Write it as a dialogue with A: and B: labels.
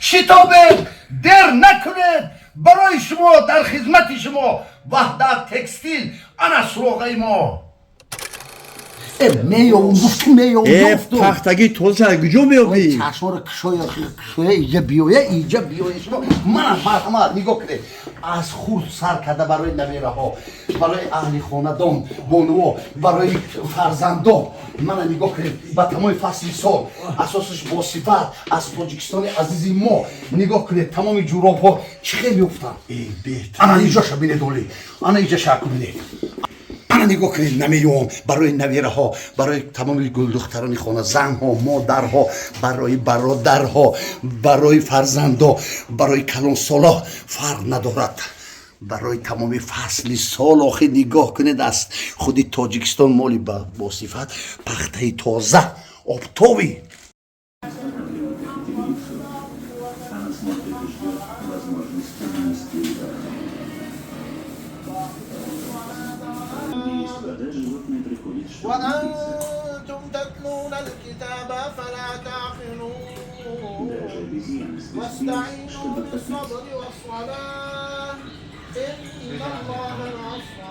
A: Шитобед, дер накунед. Барои шумо, дар хизмати шумо «Ваҳдат Текстил». Ана суроғаи мо. Меёвум, гуфту меёвум.
B: Э,
A: ёфтум.
B: Пахтаги тоза куҷо меёбӣ?
A: Чашморо кушоя, кушоя, иҷа биёя, иҷа биёя. Шумо мана, марҳамат, нигоҳ кунед. Аз хурд сар карда барои набераҳо, барои аҳли хонадон, бонуо, барои фарзандо. Мана, нигоҳ кунед, ба тамоми фасли сол, асосаш бо сифат, аз Тоҷикистони азизи мо. Нигоҳ кунед, тамоми ҷуробҳо чӣ хел ёфтанд. Ана иҷоша бинед, оли, ана иҷа шаку бинед. Ана, нигоҳ кунед, намеём барои набераҳо, барои тамоми гулдухтарони хона, занҳо, модарҳо, барои бародарҳо, барои фарзандо, барои калонсоло, фарқ надорад, барои тамоми фасли сол. Охир, нигоҳ кунед, аз худи Тоҷикистон моли босифат, пахтаи тоза, оптовый.
C: Останавливает эту телевизор. Она смотрит и ждет возможности нанести удар. Где есть вода, животное приходит, чтобы напиться.
D: وأنتم تتلون الكتاب أفلا تعقلون؟
C: Даже обезьяны спустились,
D: واستعينوا
C: чтобы попить.
D: بالصبر والصلاة إن الله مع الصابرين.